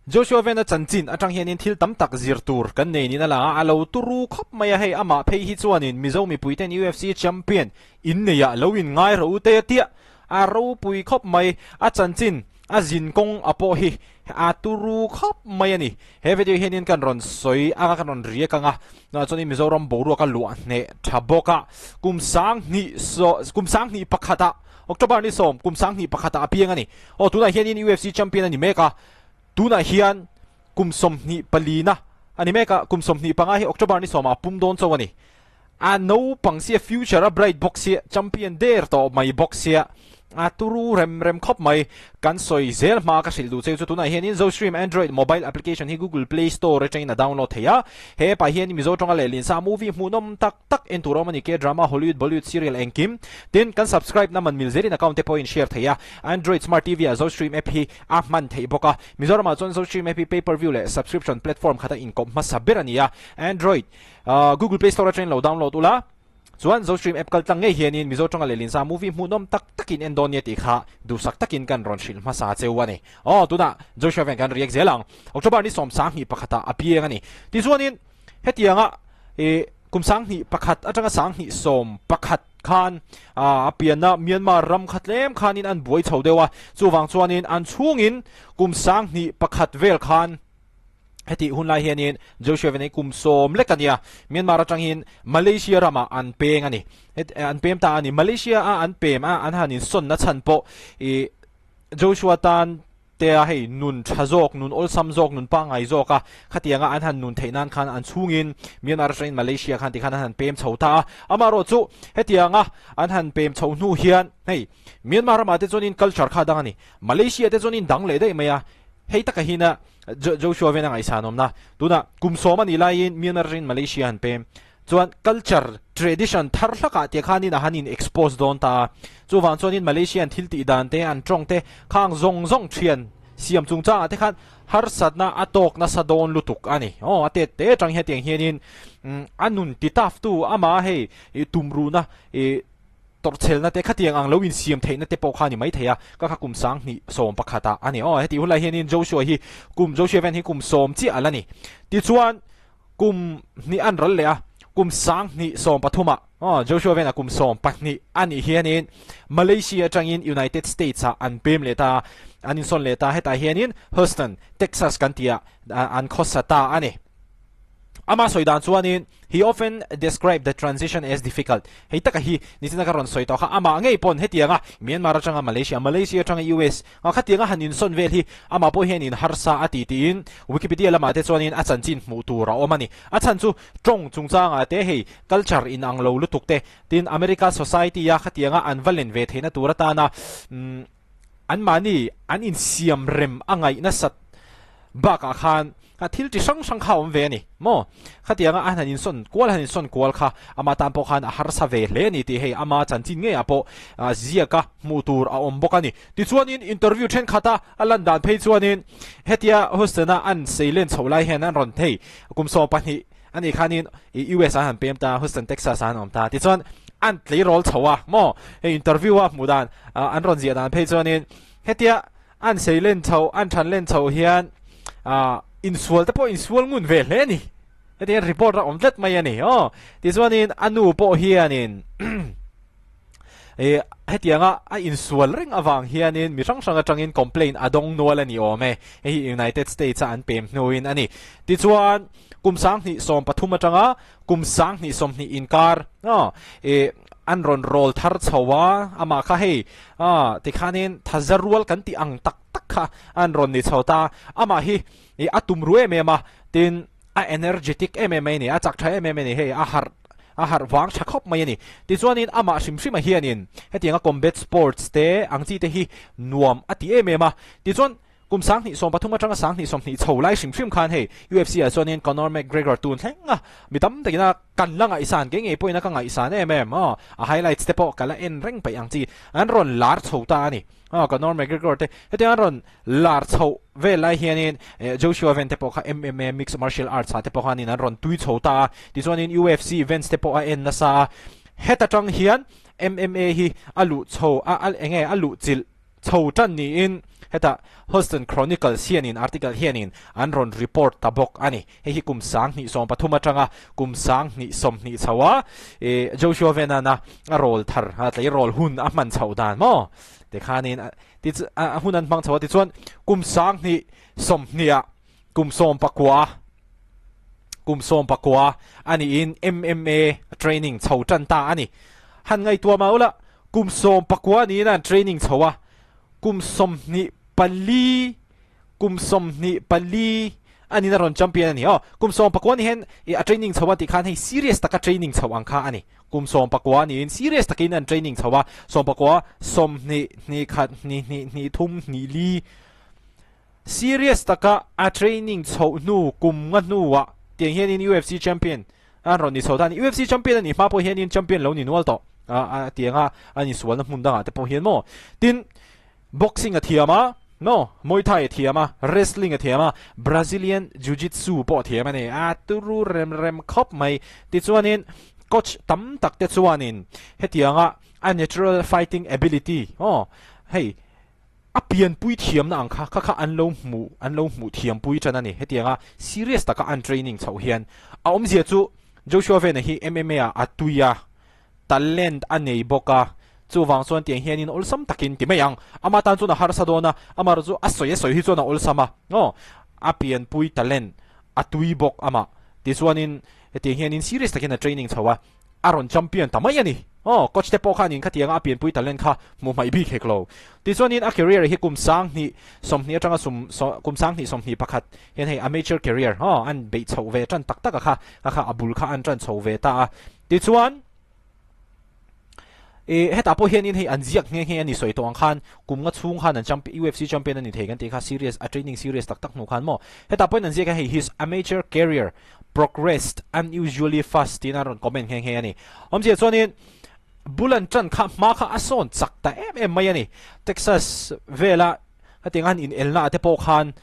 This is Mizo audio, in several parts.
Joshua Van-a chanchin atang hianin thil tam tak zir tur kan nei niin a lang a, a lo turu khawp mai a, hei amah phei hi chuanin Mizo mipuiten UFC champion inneihah lo inngai rawh u te a tia, a ropui khawp mai, a chanchin a zin kawng a pawh hi a turu khawp mai a ni. He video hianin kan rawn sawi anga kan rawn riak anga, chuanin Mizoram boruak a luah hneh tha bawk a, kum sanghnih kum sanghnih pakhatah October ni sawm kum sanghnih pakhatah a piang a ni. Aw tunah hianin UFC champion a ni mek a, tunah hian kum 24 na a ni mek a, kum 25 hi October ni sawmah a pum dawn chauh a ni. A naupang sia future a bright bawk sia, champion der tawh mai bawk sia, a turu rem rem khawp mai. Kan sawi zel hma ka hrilh duh cheu chu tunah hianin Zostream Android mobile application hi Google Play Store atangin a download thei a, he pa hian Mizo tawnga leh linsa movie hmuhnawm tak tak en tur awm a ni ke drama Hollywood Bollywood serial engkim tin kan subscribe na man mil zelin account te pawh in share thei a Android smart TV ah Zostream app hi a hman theih bawk a Mizoram ah chuan Zostream app hi pay per view leh subscription platform khata inkawp hmasa ber a ni a Android Google Play Store atangin lo download ula chuan Zostream app kal tlang ngei hianin Mizo tawnga leh linsa movie hmuhnawm tak takin en dawn nia tih kha duhsak takin kan rawn hrilh hmasa cheu a ni aw tunah Joshua ven kan react zel ang October ni 21 ah a piang a ni tichuanin Hetianga i kum 2001 atanga 2011 khan a pianna Myanmar ram kha tlem khanin an buai chho deuh a, chuvang chuanin an chhungin kum 2001 vel khan hetih hun lai hianin Joshua Venei kum 10 lek a nia, Myanmar atangin Malaysia ramah an peng a ni. An pem ta a ni. Malaysia a an pem a, an han insawnna chhan pawh i Joshua tan Te a hei nun tha zawk, nun awlsam zawk, nun pangngai zawk a, khatianga an han nun theih nan khan an chhungin Myanmar atangin Malaysia khan tikhan an han pem chho ta a. Amaherawhchu hetianga an han pem chho hnu hian hei Myanmar ramah te chuanin culture kha dang a ni, Malaysia te chuanin dang leh daih mai a, hei taka hin a Joshua ven a ngaihsanawmna tunah kum 10 a nih laiin Myanmar atangin Malaysia han pem Chuan culture, tradition thar hlakah tih khanin a han in expose dawn ta a. Chuvang chuanin Malaysian thil tih dan te, an tawng te khang zawng zawng thian siam chungchangah te khan harsatna a tawk nasa dawn lutuk a ni. Aw a tet te atang hetiang hianin a nun ti taf tu ama hei tumruhna ih tawrhchelna te khatiang ang lo insiam theihna te pawh kha a ni maithei a, ka kha kum 2011 ah a ni. Aw hetih hunlai hianin Joshua hi kum Joshua Van hi kum 10 chiah a la ni. Tichuan. Kum hnih an ral leh a, kum 2013 ah Joshua Van-a kum 12 a nih hianin Malaysia atangin United States ah an pem leh ta a, an insawn leh ta a, hetah hianin Houston, Texas kan tih ah an khawsa ta a ni. Ama sawi dan chuanin, He often described the transition as difficult. Hei taka hi nichina ka rawn sawi tawh kha, amah ngei pawn hetianga Myanmar atanga Malaysia, Malaysia atanga US, A khatianga han insawn vel hi amah pawh hian in harsa a ti tiin Wikipedia lamah te chuanin a chanchin hmuh tur a awm a ni. A chhan chu tawng chungchangah te hei culture inang lo lutuk te tin America society a khatianga an va len ve theihna tur atana anmahni an insiam rem a ngaih nasat bakah khan A thil chi hrang hrang kha a awm ve a ni maw? Khatianga a han insawn kual han insawn kual kha ama tan pawh khan a harsa ve hle a ni tih hei ama chanchin ngeiah pawh ziaka hmuh tur a awm bawk a ni. Tichuanin interview thenkhat a a lan dan phei chuanin hetia Houston-a an seilen chhoh lai hian an rawn thei kum 12 a nih khanin US ah an han pem ta, Houston, Texas ah an awm ta. Tichuan an tleirawl chho a maw? Hei interview a hmuh dan an rawn ziah dan phei chuanin hetia An seilen chho, an thanlen chho hian ah insual te pawh insual ngun ve hle a ni. Heti hian report a awm tlat mai a ni aw. Tichuanin a nu pawh hianin ih hetianga a insual reng avang hianin mi hrang hrang atangin complaint a dawng nual a ni awm e. Hei hi United States a an pem hnuin a ni. Tichuan kum 2013 atanga kum 2020 inkar aw ih an rawn rawl thar chho a, amah kha hei aw tikhanin thaza rual kan tih ang tak tak kha an rawn ni chho ta, amah hi ih a tum ru em em a, tin a energetic em em mai a ni, a chak tha em em a ni, hei a harh a harh vang tha khawp mai a ni. Tichuanin amah hrim hrim a hianin hetianga combat sports te ang chi te hi nuam a ti em em a, tichuan Kum 2013 atanga 2020 chho lai hrim hrim khan hei UFC ah chuanin Conor McGregor tun thleng a, mi tam takin a kan la ngaihsan kei ngei pawhin a ka ngaihsan em em aw, a highlights te pawh ka la en reng peih ang chi an rawn lar chho ta a ni aw Conor McGregor te hetiang an rawn lar chho vel lai hianin Joshua Van te pawh kha MMA mixed martial arts ah te pawh khanin an rawn tui chho ta a, tichuanin UFC events te pawh a en nasa a, heta tang hian MMA hi a luh chho a enge a luh chilh. Chho tan niin heta Houston Chronicles hianin article hianin an rawn report ta bawk a ni. Hei hi kum 2013 atanga kum 2020 chho a Joshua Van-a'n a rawl thar tleirawl hun a hman chhoh dan maw tikhanin a hun an hmang chho a tichuan kum 2020 ah kum 19 kum 19 a niin MMA training chho tan ta a ni. Han ngaihtuah mah ula Kum 19 niin an training chho a, kum 24, kum 24 a niin a rawn champion a ni. Aw, kum 19 ni hian i a training chho a tih khan hei serious taka training chho ang kha a ni. Kum 19 niin serious takin an training chho a, 19, 20, hnih khat, hnih hnih, hnih thum, hnih li, serious taka a training chhoh hnu kum nga hnuah tiang hianin UFC champion An rawn ni chho ta a ni. UFC champion a nih hma pawh hianin champion lo ni nual tawh a ti ang a, a insualna hmun dangah te pawh hian maw. Tin, boxing a thiam a, no, Muay Thai a thiam a, wrestling a thiam a, Brazilian Jiu-Jitsu pawh a thiam a ni. A turu rem rem khawp mai. Tichuanin coach tam tak te chuanin hetianga a natural fighting ability, aw, hei, A pianpui thiamna ang kha kha kha an lo hmuh an lo hmuh thiampui tan a ni. Hetianga serious taka an training chhoh hian a awmzia chu Joshua Van-a hi MMA ah a tui a, talent a nei bawk a, chuvang chuan tiang hianin awlsam takin ti mai ang. Ama tan chuan a harsa dawn a, amaherawhchu chu a sawi a sawi hi chuan a awlsam a, aw a pianpui talent a tui bawk amah. Tichuanin hetiang hianin serious takin a training chho a. A rawn champion ta mai a ni. Aw, coach te pawh khanin khatianga a pianpui talent kha hmuh hmaih bik hek lo. Tichuanin a career hi kum 2020 atanga sum kum 2021 hian hei amateur career aw an beih chhoh ve tan tak tak a kha a kha a bul kha an tan chho ve ta a. Tichuan e hetah pawh hianin hei an ziak nghe nghe a ni sawi tawh ang khan kum nga chhung khan an champion UFC champion a ni thei kan tih kha serious a training serious tak tak hnu khan maw. Hetah pawhin an ziak a hei his amateur career progressed unusually fast tiin a rawn comment nghe nghe a ni. Awmzia chuanin bul an tan kha hma kha a sawn chak ta em em mai a ni. Texas vela hetiang han inelna ah te pawh khan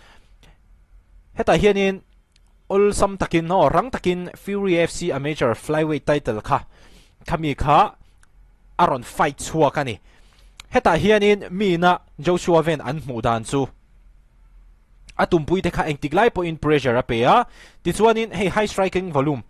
hetah hianin awlsam takin aw rang takin Fury FC Amateur Flyweight title kha khami kha a rawn fight chhuak a ni. Hetah hianin miina Joshua Van an hmuh dan chu A tumpui te kha engtik lai pawhin pressure a pe a, tichuanin hei high striking volume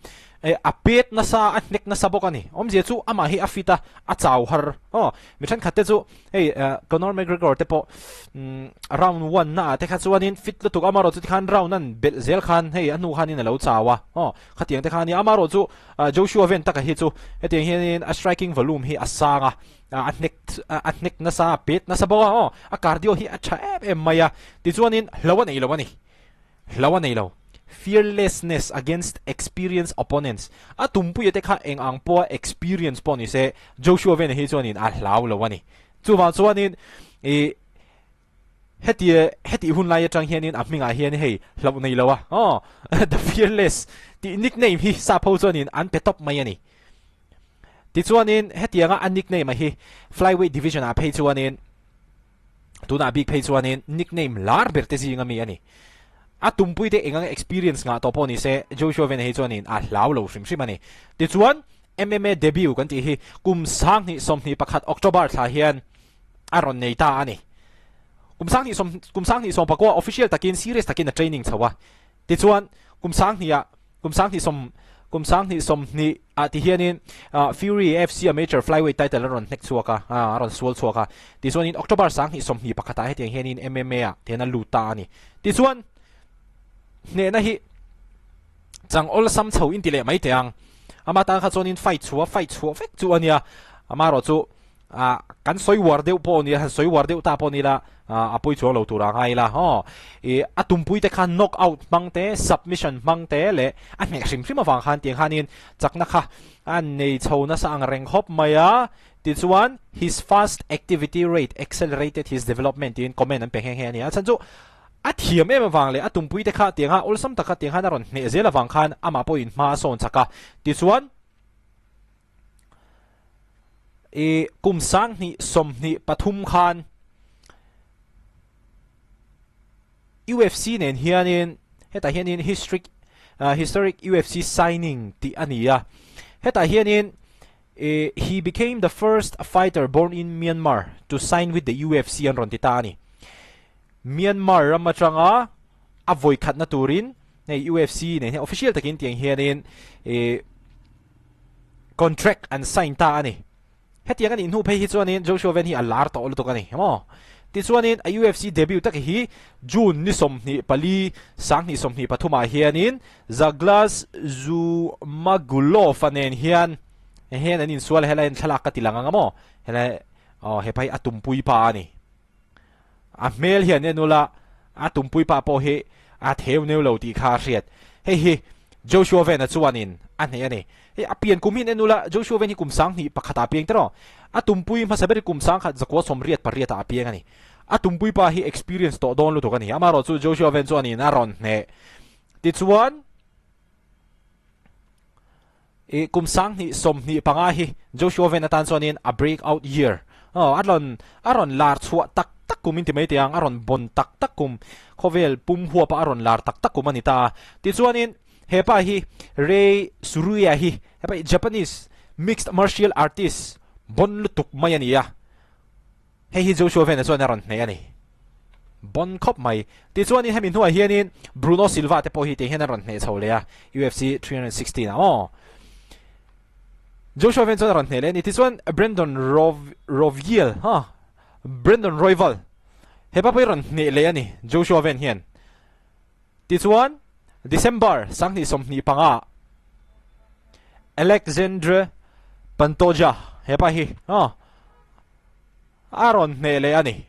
eh a pet nasa a hnek nasa bawk a ni. Awmzia chu amah hi a fit a, a chau har aw. Mi thenkhat te chu hei Conor McGregor te pawh umm round one na ah te kha chuanin fit lutuk amarawh chu tikhan round an belh zel khan hei a hnu khanin a lo chau a aw khatiang te kha a ni. Amarawh chu Joshua Van taka hi chu hetiang hianin a striking volume hi a sang a. A hnek a hnek nasa a pet nasa bawk a aw a cardio hi a tha em em mai a tichuanin hlo a nei lo a ni hlo a nei lo fearlessness against experienced opponents a tumpuia te kha eng ang pawha experience pawh ni se Joshua Van hi chuanin a hlau lo a ni chuvang chuanin ih heti hetih hun lai atang hianin a hmingah hian hei hlauh nei lo a aw the fearless tih nickname hi sap ho chuanin an pe tawp mai a ni. Tichuanin hetianga a nickname a hi flyweight division ah phei chuanin tunah bik phei chuanin nickname lar ber te zinga mi a ni. A tumpui te eng anga experience ngah tawh pawh ni se Joshua Van hi chuanin a hlau lo hrim hrim a ni. Tichuan MMA debut kan tih hi kum 2021 October thla hian a rawn nei ta a ni. Kum 20 kum 2019 official takin serious takin a training chho a. Tichuan, kum 2000 ah, kum 20 sawm, kum 2020 ah ti hianin Fury FC Amateur Flyweight title a rawn hnek chhuak a, a rawn sual chhuak a. Tichuanin October 2021 ah hetiang hianin MMA ah tihian a lut ta a ni. Tichuan, hnehna hi chang awlsam chho inti leh mai teh ang. Ama tan kha chuanin fight chhuah, fight chhuah vek chu a nia. Amaherawhchu, Ah kan sawi uar deuh pawh ni han sawi uar deuh ta pawh ni la ah a pawi chuang lo tur a ngai la haw ih a tumpui te khan knock out hmang te submission hmang te leh a hneh hrim hrim avang khan tiang khanin chakna kha a nei chho nasa ang reng khawp mai a tichuan his fast activity rate accelerated his development tiin comment an pe nghe nghe a ni a chhan chu a thiam em avang leh a tumpui te kha tiang a awlsam taka tiang khan a rawn hneh zel avang khan amah pawhin hma a sawn chak a tichuan I kum 2023 khan UFC nen hianin hetah hianin historic historic UFC signing tih a ni a hetah hianin. Eh, he became the first fighter born in Myanmar to sign with the UFC an rawn ti ta a ni. Myanmar ram atanga a vawi khatna turin hei UFC nen hian official takin tiang hianin eh contract an sign ta a ni. Hetiang a nih hnu phei hi chuanin Joshua Van hi a lar tawh lutuk a ni maw? Tichuanin a UFC debut tak hi June ni 24 2023 ah hianin Zaglas Zhumagulov-a nen hian hian an insual a, helai hian thlalak ka ti lang ang a maw? Helai aw hepa hi a tumpui pa a ni. A hmel hian en ula a tumpui pa pawh hi a theu neu lo tih kha a hriat. Hei hi Joshua Van-a chuanin a hneh a ni. Hei a pian kum hi en ula Joshua Van hi kum 2001 ah a piang tiraw? A tumpui hmasa ber hi kum 1988 ah a piang a ni. A tumpui pa hi experience tawh dawn lutuk a ni. Amaherawhchu Joshua Van chuanin a rawn hneh. Tichuan i kum 2025 hi Joshua Van atan chuanin a break out year. Aw a rawn a rawn lar chhuah tak tak kum in ti mai teh ang, a rawn bon tak tak kum, khawvel pum huapa a rawn lar tak tak kum a ni ta a. Tichuanin hepa hi Rei Tsuruya hi hepa hi Japanese mixed martial artist bon lutuk mai a ni a. Hei hi Joshua Van-a chuan a rawn hneh a ni. Bon khawp mai. Tichuanin hemi hnuah hianin Bruno Silva te pawh hi tiang hian a rawn hneh chho leh a, UFC 316 ah aw. Joshua Van chuan a rawn hneh leh a ni. Tichuan Brandon Royval, ha, Brandon Royval hepa pawh hi a rawn hneh leh a ni Joshua Van hian. Tichuan December 2025 Alexandre Pantoja hepa hi aw A rawn hneh leh a ni.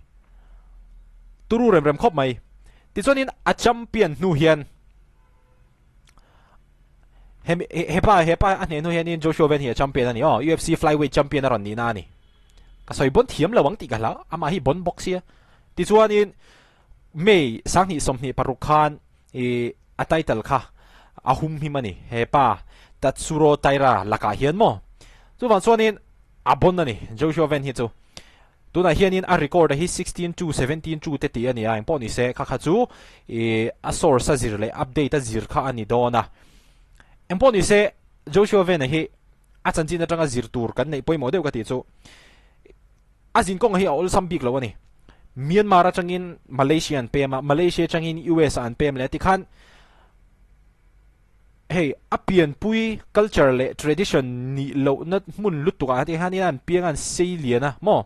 Turu rem rem khawp mai. Tichuanin a champion hnu hian hemi hepa hepa a hneh hnu hianin Joshua Van hi a champion a ni aw. UFC flyweight champion a rawn nihna a ni. Ka sawi bon thiam lo ang tih ka hlau. Amah hi bon bawk sia. Tichuanin May 2026 khan i a title kha a hum him a ni. Hepa Tatsuro Taira lakah hian maw. Chuvang chuanin A bon a ni, Joshua Van hi chu. Tunah hianin a record a hi 16 to 17 to te tih a ni a, engpawh ni se kha kha chu ih a source a zir leh update a zir kha a ni dawn a. Engpawh ni se Joshua Van a hi a chanchin atanga zir tur kan neih pawimawh deuh ka tih chu a zin kawng hi a awlsam bik lo a ni. Myanmar atangin Malaysia an pem a, Malaysia atangin US ah an pem leh a tikhan Hei, a pianpui culture leh tradition nih lohna hmun lutuk ah te hian an piang a, an sei lian a maw?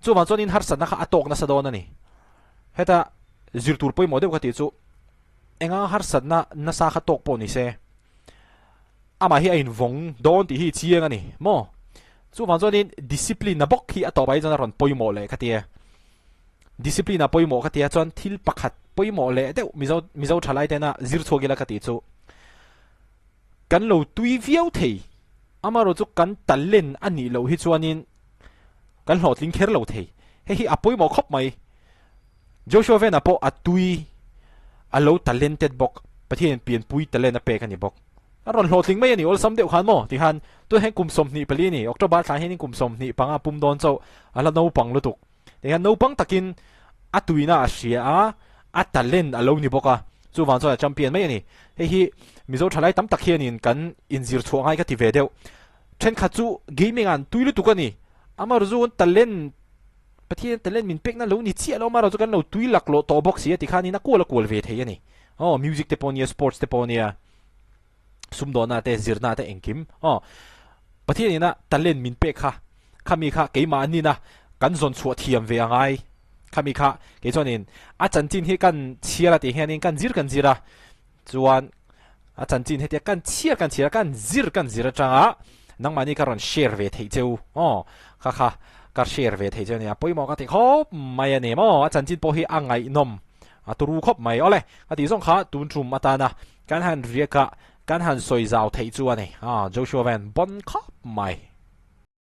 Chuvang chuanin harsatna kha a tawk nasa dawn a ni. Heta zir tur pawimawh deuh ka tih chu enga harsatna nasa kha tawk pawh ni se, amah hi a invawng dawn tih hi chiang a ni maw? Chuvang chuanin discipline na bawk hi a tawpah hi chuan a rawn pawimawh leh ka ti e. Discipline a pawimawh ka tia chuan thil pakhat pawimawh leh deuh Mizo Mizo thalai tena zir chhuak ila ka tih chu kan lo tui viau thei amaherawh chu kan talent a nih loh hi chuanin kan hlawhtling kher lo thei hei hi a pawimawh khawp mai Joshua Van-a pawh a tui a lo talented bawk Pathianin pianpui talent a pek a ni bawk. A rawn hlawhtling mai a ni, awlsam deuh khan maw? Tikhan, tun hian kum 24 a ni, October thla hianin kum 25 pum dawn chauh a la naupang lutuk. Tikhan naupang takin a tuina a hria a, a talent a lo ni bawk a, chuvang chuan a champion mai a ni. Hei hi Mizo thalai tam tak hianin kan inzir chhuah ngai ka ti ve deuh. Thenkhat chu gaming ah an tui lutuk a ni, amaherawhchu talent Pathian talent min pekna lo ni chiah lo, amaherawhchu kan lo tui laklawh tawh bawk si a tikhanin a kual a kual ve thei a ni. Aw, music te pawh nia, sports te pawh nia. Sumdawhna te, zirna te engkim. Aw, Pathian ina talent min pek kha, khami kha keimah nina kan zawn chhuah thiam ve a ngai. Khami kha kei chuanin a chanchin hi kan chhiar a tih hianin kan zir kan zir a, chuan a chanchin hetia kan chhiar kan chhiar a, kan zir kan zir atanga nangmahni ka rawn share ve theih cheu. Aw, kha kha ka share ve theih cheu a nia, pawimawh ka ti khawp mai a ni maw? A chanchin pawh hi a ngaihnawm a turu khawp mai. Awle, ka tih zawng kha tun tum atana Kan han riak a, kan han sawi zau theih chu a ni. Joshua Van bon khawp mai.